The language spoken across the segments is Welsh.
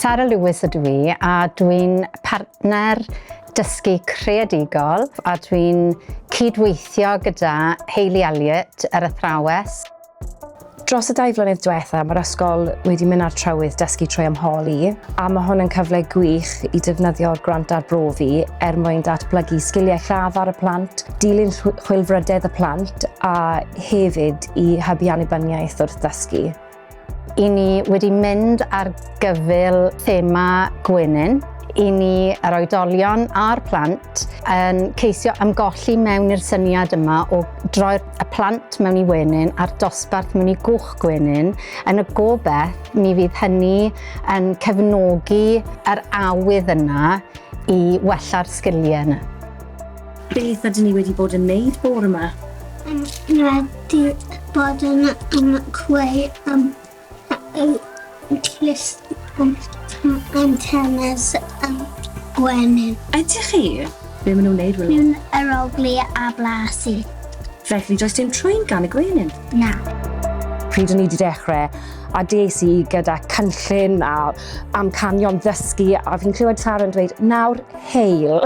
Sara Lewis ydw i a dwi'n partner dysgu creadigol a dwi'n cydweithio gyda Hayley Elliott, yr athrawes. Dros y 2 flynedd diwetha, mae'r ysgol wedi mynd ar trywydd dysgu trwy ymholi, a mae hwn yn cyfle gwych i defnyddio'r grant arbrofi er mwyn datblygu sgiliau llafar y plant, dilyn chwilfrydedd y plant a hefyd i hybu annibyniaeth wrth ddysgu. I ni wedi mynd ar gyfyl thema gwenyn. I ni, yr oedolion a'r plant, yn ceisio ymgolli mewn i'r syniad yma o droi'r y plant mewn i wenyn a'r dosbarth mewn i gwch gwenyn. Yn y gobeith, mi fydd hynny yn cefnogi yr awydd yna i wella'r sgiliau yna. Beth ydyn ni wedi bod yn neud bore yma? Ni wedi bod yn creu clust antennas gwenyn. Ydych chi? Be maen nhw'n neud, Wil? Nhw'n arogli a blasu. Felly does dim trwyn gan y gwenyn? Na. Pryd o'n i wedi dechrau, a des i gyda cynllun a amcanion ddysgu, a fi'n clywed Sara yn dweud, nawr heil.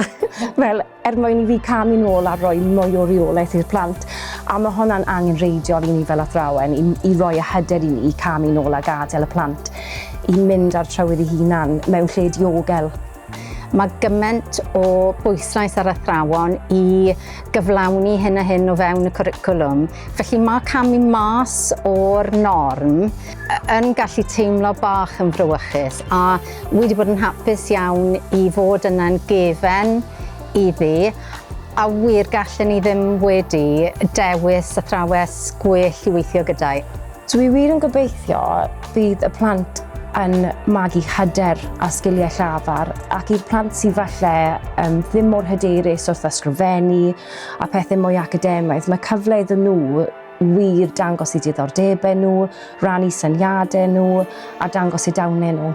Fel, er mwyn i fi camu nôl a rhoi mwy o reolaeth i'r plant. A mae hwnna'n angenrheidiol i ni fel athrawon, i roi y hyder i ni i camu nôl a gadael y plant i mynd ar trywydd eu hunan mewn lle diogel. Mae gymaint o bwyslais ar athrawon i gyflawni hyn a hyn o fewn y cwricwlwm. Felly mae camu mas o'r norm yn gallu teimlo bach yn frawychus, a wedi bod yn hapus iawn i fod yna'n gefen iddi, a wir gallen ni ddim wedi dewis athrawes gwell i weithio gyda'i. Dwi wir yn gobeithio bydd y plant yn magu hyder a sgiliau llafar, ac i'r plant sydd falle ddim mor hyderus wrth ysgrifennu a pethau mwy academaidd, mae cyfle iddyn nhw wir dangos eu diddordebau nhw, rannu syniadau nhw a dangos eu dawnau nhw.